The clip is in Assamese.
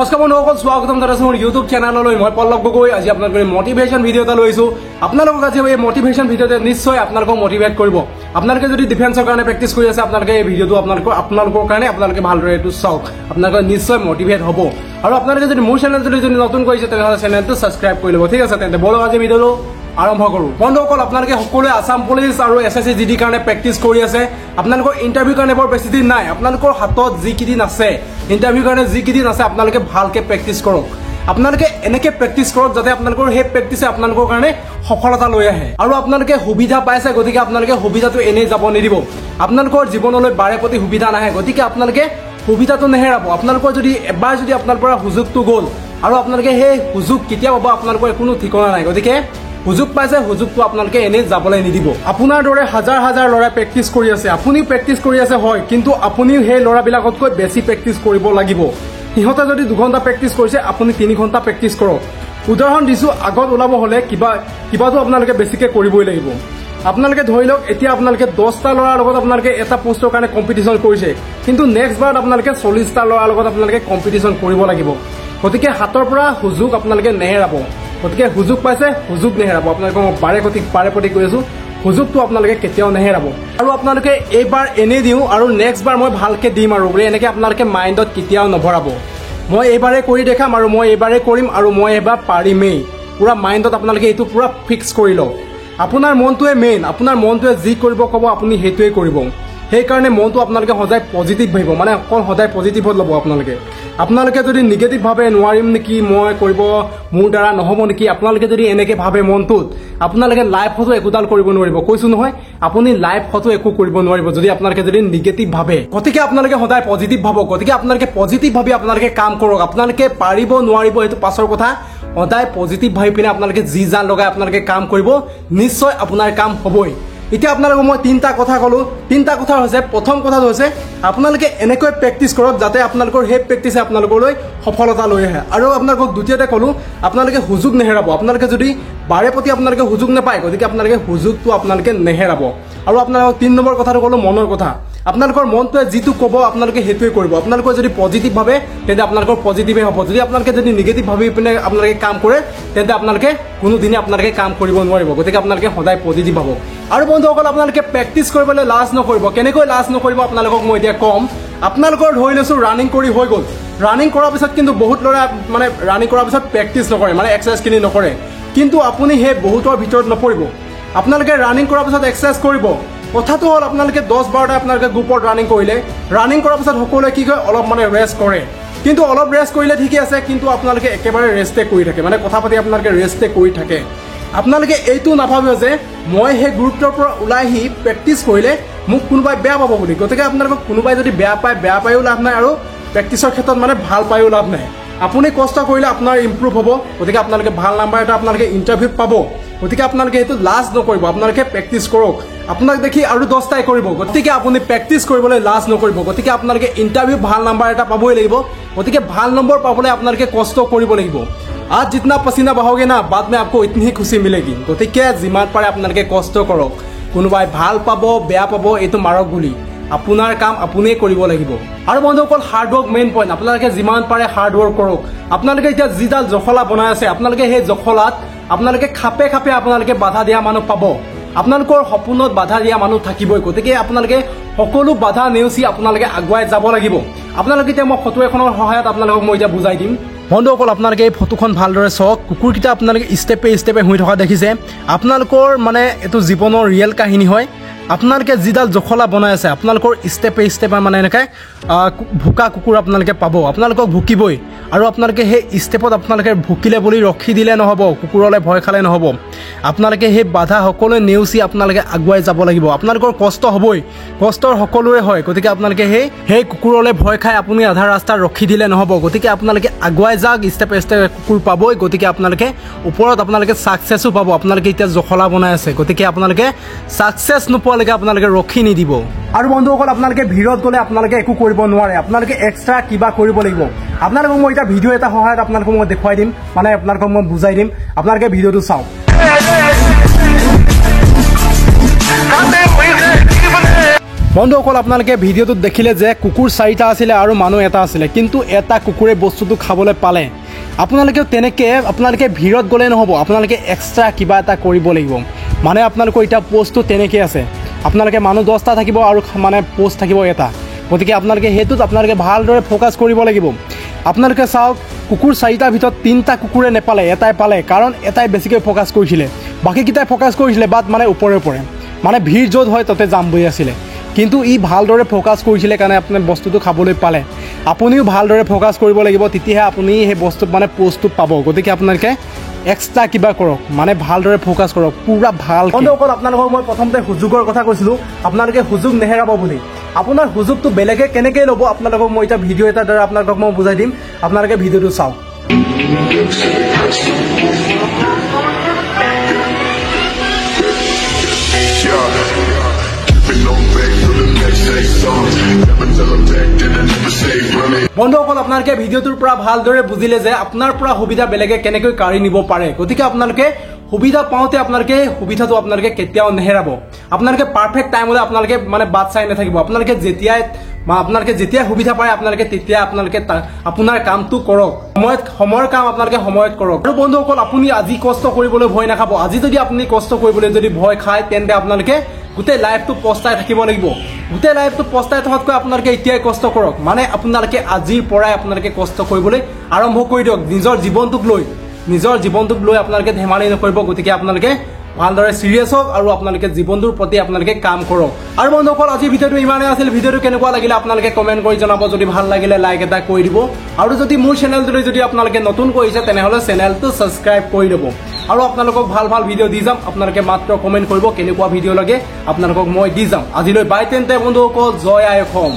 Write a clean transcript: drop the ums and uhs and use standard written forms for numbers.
নমস্কাৰ বন্ধুসকল, স্বাগতম জনাইছো মোৰ ইউটিউব চেনেললৈ। মই পল্লৱ গগৈ। আজি আপোনালোকৰ মটিভেশ্যন ভিডিঅ' এটা লৈছো। আপোনালোকক আজি এই মটিভেশ্যন ভিডিঅ'তে নিশ্চয় আপোনালোকক মটিভেট কৰিব। আপোনালোকে যদি ডিফেন্সৰ কাৰণে প্ৰেক্টিচ কৰি আছে, আপোনালোকে এই ভিডিঅ'টো আপোনালোকৰ কাৰণে আপোনালোকে ভালদৰে এইটো চাওক, আপোনালোকে নিশ্চয় মটিভেট হ'ব। আৰু আপোনালোকে যদি মোৰ চেনেলটো যদি নতুন কৰিছে, তেনেহ'লে চেনেলটো ছাবস্ক্ৰাইব কৰি ল'ব। ঠিক আছে, তেন্তে ব'লক আজি ভিডিঅ'টো আৰম্ভ কৰোঁ। বন্ধুসকল, আপোনালোকে সকলোৱে আছাম পুলিচ আৰু এছ এছ চি জি ডিৰ কাৰণে প্ৰেক্টিচ কৰি আছে। আপোনালোকৰ ইণ্টাৰভিউৰ কাৰণে বৰ বেছি দিন নাই। আপোনালোকৰ হাতত যিকেইদিন আছে, ইণ্টাৰভিউৰ কাৰণে যিকেইদিন আছে, আপোনালোকে ভালকে প্ৰেক্টিচ কৰক। আপোনালোকে এনেকে প্ৰেক্টিচ কৰক যাতে আপোনালোকৰ সেই প্ৰেক্টিচে আপোনালোকৰ কাৰণে সফলতা লৈ আহে। আৰু আপোনালোকে সুবিধা পাইছে, গতিকে আপোনালোকে সুবিধাটো এনেই যাব নিদিব। আপোনালোকৰ জীৱনলৈ বাৰে প্ৰতি সুবিধা নাহে, গতিকে আপোনালোকে সুবিধাটো নেহেৰাব। আপোনালোকৰ যদি এবাৰ যদি আপোনাৰ পৰা সুযোগটো গ'ল, আৰু আপোনালোকে সেই সুযোগ কেতিয়া পাব আপোনালোকৰ কোনো ঠিকনা নাই। গতিকে সুযোগ পাইছে, সুযোগটো আপোনালোকে এনেই যাবলৈ নিদিব। আপোনাৰ দৰে হাজাৰ হাজাৰ ল'ৰাই প্ৰেক্টিচ কৰি আছে, আপুনিও প্ৰেক্টিচ কৰি আছে হয়, কিন্তু আপুনিও সেই ল'ৰাবিলাকতকৈ বেছি প্ৰেক্টিচ কৰিব লাগিব। সিহঁতে যদি 2 ঘণ্টা প্ৰেক্টিচ কৰিছে, আপুনি 3 ঘণ্টা প্ৰেক্টিচ কৰক। উদাহৰণ দিছোঁ, আগত ওলাব হ'লে কিবাটো আপোনালোকে বেছিকৈ কৰিবই লাগিব। আপোনালোকে ধৰি লওক, এতিয়া আপোনালোকে 10টা ল'ৰাৰ লগত আপোনালোকে এটা পষ্টৰ কাৰণে কম্পিটিশ্যন কৰিছে, কিন্তু নেক্সট বাৰত আপোনালোকে 40টা ল'ৰাৰ লগত আপোনালোকে কম্পিটিশ্যন কৰিব লাগিব। গতিকে হাতৰ পৰা সুযোগ আপোনালোকে নেহেৰাব। গতিকে সুযোগ পাইছে, সুযোগ নেহেৰাব। আপোনালোকক মই বাৰে প্ৰতি কৈ আছো, সুযোগটো আপোনালোকে কেতিয়াও নেহেৰাব। আৰু আপোনালোকে এইবাৰ এনেই দিওঁ আৰু নেক্সট বাৰ মই ভালকে দিম আৰু বুলি এনেকে আপোনালোকে মাইণ্ডত কেতিয়াও নভৰাব। মই এইবাৰে কৰি দেখাম আৰু মই এইবাৰে কৰিম আৰু মই এইবাৰ পাৰিমেই, পুৰা মাইণ্ডত আপোনালোকে এইটো পুৰা ফিক্স কৰি লওক। আপোনাৰ মনটোৱে মেইন। আপোনাৰ মনটোৱে যি কৰিব ক'ব, আপুনি সেইটোৱে কৰিব। সেইকাৰণে মনটো আপোনালোকে সদায় পজিটিভ ভাবিব, মানে অকল সদায় পজিটিভত ল'ব আপোনালোকে। আপোনালোকে যদি নিগেটিভ ভাবে, নোৱাৰিম নেকি মই কৰিব, মোৰ দ্বাৰা নহ'ব নেকি, আপোনালোকে যদি এনেকে ভাবে মনটোত, আপোনালোকে লাইফতো একোডাল কৰিব নোৱাৰিব। কৈছো নহয়, আপুনি লাইফতো একো কৰিব নোৱাৰিব যদি আপোনালোকে যদি নিগেটিভ ভাবে। গতিকে আপোনালোকে সদায় পজিটিভ ভাবক। গতিকে আপোনালোকে পজিটিভ ভাবি আপোনালোকে কাম কৰক। আপোনালোকে পাৰিব নোৱাৰিব সেইটো পাছৰ কথা। সদায় পজিটিভ ভাবি পিনে আপোনালোকে যি জান লগাই আপোনালোকে কাম কৰিব, নিশ্চয় আপোনাৰ কাম হ'বই। এতিয়া আপোনালোকক মই তিনিটা কথা ক'লো। তিনিটা কথা হৈছে, প্ৰথম কথাটো হৈছে আপোনালোকে এনেকৈ প্ৰেক্টিচ কৰক যাতে আপোনালোকৰ সেই প্ৰেক্টিচে আপোনালোকলৈ সফলতা লৈ আহে। আৰু আপোনালোকক দ্বিতীয়তে ক'লো, আপোনালোকে সুযোগ নেহেৰাব। আপোনালোকে যদি বাৰে প্ৰতি আপোনালোকে সুযোগ নাপায়, গতিকে আপোনালোকে সুযোগটো আপোনালোকে নেহেৰাব। আৰু আপোনালোকক 3 নম্বৰ কথাটো ক'লো, মনৰ কথা। আপোনালোকৰ মনটোৱে যিটো ক'ব, আপোনালোকে সেইটোৱে কৰিব। আপোনালোকৰ যদি পজিটিভ ভাবে, তেন্তে আপোনালোকৰ পজিটিভে হ'ব। যদি আপোনালোকে যদি নিগেটিভ ভাবি পিনে আপোনালোকে কাম কৰে, তেন্তে আপোনালোকে কোনোদিনে আপোনালোকে কাম কৰিব নোৱাৰিব। গতিকে আপোনালোকে সদায় পজিটিভ ভাবক। আৰু বন্ধুসকল, আপোনালোকে প্ৰেক্টিচ কৰিবলৈ লাজ নকৰিব। কেনেকৈ লাজ নকৰিব আপোনালোকক মই এতিয়া ক'ম। আপোনালোকৰ ধৰি লৈছোঁ ৰানিং কৰি হৈ গ'ল। ৰানিং কৰাৰ পিছত কিন্তু বহুত ল'ৰা মানে ৰানিং কৰাৰ পিছত প্ৰেক্টিচ নকৰে, মানে এক্সাৰচাইজখিনি নকৰে। কিন্তু আপুনি সেই বহুতৰ ভিতৰত নপৰিব। আপোনালোকে ৰানিং কৰাৰ পিছত এক্সাৰচাইজ কৰিব। কথাটো হ'ল, আপোনালোকে 10-12টা আপোনালোকে গ্ৰুপত ৰানিং কৰিলে, ৰানিং কৰাৰ পিছত সকলোৱে কি কয়, অলপ মানে ৰেষ্ট কৰে। কিন্তু অলপ ৰেষ্ট কৰিলে ঠিকে আছে, কিন্তু আপোনালোকে একেবাৰে ৰেষ্টে কৰি থাকে, মানে কথা পাতি আপোনালোকে ৰেষ্টে কৰি থাকে। আপোনালোকে এইটো নাভাবিব যে মই সেই গ্ৰুপটোৰ পৰা ওলাই আহি প্ৰেক্টিচ কৰিলে মোক কোনোবাই বেয়া পাব বুলি। গতিকে আপোনালোকক কোনোবাই যদি বেয়া পায়, বেয়া পায়ো লাভ নাই আৰু প্ৰেক্টিচৰ ক্ষেত্ৰত মানে ভাল পায়ো লাভ নাই। আপুনি কষ্ট কৰিলে আপোনাৰ ইম্প্ৰুভ হ'ব। গতিকে আপোনালোকে ভাল নাম্বাৰ এটা আপোনালোকে ইণ্টাৰভিউত পাব। গতিকে আপোনালোকে সেইটো লাজ নকৰিব। আপোনালোকে প্ৰেক্টিচ কৰক, আপোনাক দেখি আৰু 10টাই কৰিব। গতিকে আপুনি প্ৰেক্টিচ কৰিবলৈ লাজ নকৰিব। গতিকে আপোনালোকে ইণ্টাৰভিউ ভাল নাম্বাৰ এটা পাবই লাগিব। গতিকে ভাল নম্বৰ পাবলৈ আপোনালোকে কষ্ট কৰিব লাগিব। आज जितना पसीना बहाओगे ना, बाद में आपको इतनी ही खुशी मिलेगी। গতিকে যিমান পাৰে আপোনালোকে কষ্ট কৰক। কোনোবাই ভাল পাব বেয়া পাব, এইটো মাৰক গুলি। আপোনাৰ কাম আপুনিয়ে কৰিব লাগিব। আৰু বন্ধুসকল, হাৰ্ডৱৰ্ক মেইন পইণ্ট। আপোনালোকে যিমান পাৰে হাৰ্ডৱৰ্ক কৰক। আপোনালোকে এতিয়া যিডাল জখলা বনাই আছে, আপোনালোকে সেই জখলাত আপোনালোকে খাপে খাপে আপোনালোকে বাধা দিয়া মানুহ পাব। আপোনালোকৰ সপোনত বাধা দিয়া মানুহ থাকিবই। গতিকে আপোনালোকে সকলো বাধা নেওচি আপোনালোকে আগুৱাই যাব লাগিব। আপোনালোকে এতিয়া মই ফটো এখনৰ সহায়ত আপোনালোকক মই এতিয়া বুজাই দিম। বন্ধুসকল, আপোনালোকে এই ফটোখন ভালদৰে চাওক। কুকুৰকেইটা আপোনালোকে ষ্টেপে ষ্টেপে শুই থকা দেখিছে। আপোনালোকৰ মানে এইটো জীৱনৰ ৰিয়েল কাহিনী হয়। আপোনালোকে যিডাল জখলা বনাই আছে, আপোনালোকৰ ষ্টেপে ষ্টেপে মানে এনেকৈ ভুকা কুকুৰ আপোনালোকে পাব। আপোনালোকক ভুকিবই। আৰু আপোনালোকে সেই ষ্টেপত আপোনালোকে ভুকিলে বুলি ৰখি দিলে নহ'ব, কুকুৰলৈ ভয় খালে নহ'ব। আপোনালোকে সেই বাধা সকলোৱে নেওচি আপোনালোকে আগুৱাই যাব লাগিব। আপোনালোকৰ কষ্ট হ'বই, কষ্টৰ সকলোৰে হয়। গতিকে আপোনালোকে সেই কুকুৰলৈ ভয় খাই আপুনি আধা ৰাস্তাত ৰখি দিলে নহ'ব। গতিকে আপোনালোকে আগুৱাই যাওক, ষ্টেপে ষ্টেপে কুকুৰ পাবই। গতিকে আপোনালোকে ওপৰত আপোনালোকে ছাকচেছো পাব। আপোনালোকে এতিয়া জখলা বনাই আছে, গতিকে আপোনালোকে ছাকচেছ নোপোৱালৈকে আপোনালোকে ৰখি নিদিব। আৰু বন্ধুসকল, আপোনালোকে ভিৰত গ'লে আপোনালোকে একো কৰিব নোৱাৰে। আপোনালোকে এক্সট্ৰা কিবা কৰিব লাগিব। আপোনালোকক মই এতিয়া ভিডিঅ' এটা সহায়ত আপোনালোকক মই দেখুৱাই দিম, মানে আপোনালোকক মই বুজাই দিম। আপোনালোকে ভিডিঅ'টো চাওক। বন্ধুসকল, আপোনালোকে ভিডিঅ'টোত দেখিলে যে কুকুৰ 4টা আছিলে আৰু মানুহ এটা আছিলে, কিন্তু এটা কুকুৰে বস্তুটো খাবলৈ পালে। আপোনালোকেও তেনেকৈ, আপোনালোকে ভিৰত গ'লে নহ'ব, আপোনালোকে এক্সট্ৰা কিবা এটা কৰিব লাগিব। মানে আপোনালোকৰ এতিয়া পষ্টটো তেনেকৈ আছে, আপোনালোকে মানুহ 10টা থাকিব আৰু মানে পষ্ট থাকিব এটা। গতিকে আপোনালোকে সেইটোত আপোনালোকে ভালদৰে ফ'কাছ কৰিব লাগিব। আপোনালোকে চাওক, কুকুৰ 4টাৰ ভিতৰত 3টা কুকুৰে নেপালে, এটাই পালে, কাৰণ এটাই বেছিকৈ ফ'কাছ কৰিছিলে। বাকীকেইটাই ফ'কাছ কৰিছিলে বাট মানে ওপৰে ওপৰে, মানে ভিৰ য'ত হয় তাতে যাম বুলি আছিলে। কিন্তু ই ভালদৰে ফ'কাছ কৰিছিলে কাৰণে আপুনি বস্তুটো খাবলৈ পালে। আপুনিও ভালদৰে ফ'কাছ কৰিব লাগিব, তেতিয়াহে আপুনি সেই বস্তু মানে পষ্টটো পাব। গতিকে আপোনালোকে এক্সট্ৰা কিবা কৰক, মানে ভালদৰে ফ'কাছ কৰক, পূৰা ভাল। বন্ধুসকল, আপোনালোকক মই প্ৰথমতে সুযোগৰ কথা কৈছিলোঁ, আপোনালোকে সুযোগ নেহেৰাব বুলি। আপোনাৰ সুযোগটো বেলেগে কেনেকৈ ল'ব আপোনালোকক মই এতিয়া ভিডিঅ' এটাৰ দ্বাৰা আপোনালোকক মই বুজাই দিম। আপোনালোকে ভিডিঅ'টো চাওক। বন্ধুসকল, আপোনালোকে ভিডিঅ'টোৰ পৰা ভালদৰে বুজিলে যে আপোনাৰ পৰা সুবিধা বেলেগে কেনেকৈ কাঢ়ি নিব পাৰে। গতিকে আপোনালোকে সুবিধা পাওঁতে আপোনালোকে সুবিধাটো আপোনালোকে কেতিয়াও নেহেৰাব। আপোনালোকে পাৰফেক্ট টাইমলৈ আপোনালোকে মানে বাট চাই নাথাকিব। আপোনালোকে যেতিয়াই সুবিধা পায় আপোনালোকে তেতিয়া আপোনালোকে আপোনাৰ কামটো কৰক। সময়ৰ কাম আপোনালোকে সময়ত কৰক। আৰু বন্ধুসকল, আপুনি আজি কষ্ট কৰিবলৈ ভয় নাখাব। আজি যদি আপুনি কষ্ট কৰিবলৈ যদি ভয় খায়, তেন্তে আপোনালোকে গোটেই লাইফটো পস্তাই থাকিব লাগিব। গোটেই লাইফটো পস্তাই থকাতকৈ আপোনালোকে এতিয়াই কষ্ট কৰক। মানে আপোনালোকে আজিৰ পৰাই আপোনালোকে কষ্ট কৰিবলৈ আৰম্ভ কৰি দিয়ক। নিজৰ জীৱনটোক লৈ আপোনালোকে ধেমালি নকৰিব। গতিকে আপোনালোকে ভালদৰে চিৰিয়াছ হওক আৰু আপোনালোকে জীৱনটোৰ প্ৰতি আপোনালোকে কাম কৰক। আৰু বন্ধুসকল, আজি ভিডিঅ'টো ইমানেই আছিল। ভিডিঅ'টো কেনেকুৱা লাগিলে আপোনালোকে কমেণ্ট কৰি জনাব। যদি ভাল লাগিলে লাইক এটা কৰি দিব, আৰু যদি মোৰ চেনেলটোলৈ যদি আপোনালোকে নতুন কৰিছে তেনেহ'লে চেনেলটো ছাবস্ক্ৰাইব কৰি ল'ব। আৰু আপোনালোকক ভাল ভাল ভিডিঅ' দি যাম। আপোনালোকে মাত্ৰ কমেণ্ট কৰিব কেনেকুৱা ভিডিঅ' লাগে, আপোনালোকক মই দি যাম। আজিলৈ বাই তেন্তে বন্ধুসকল, জয় আই অসম।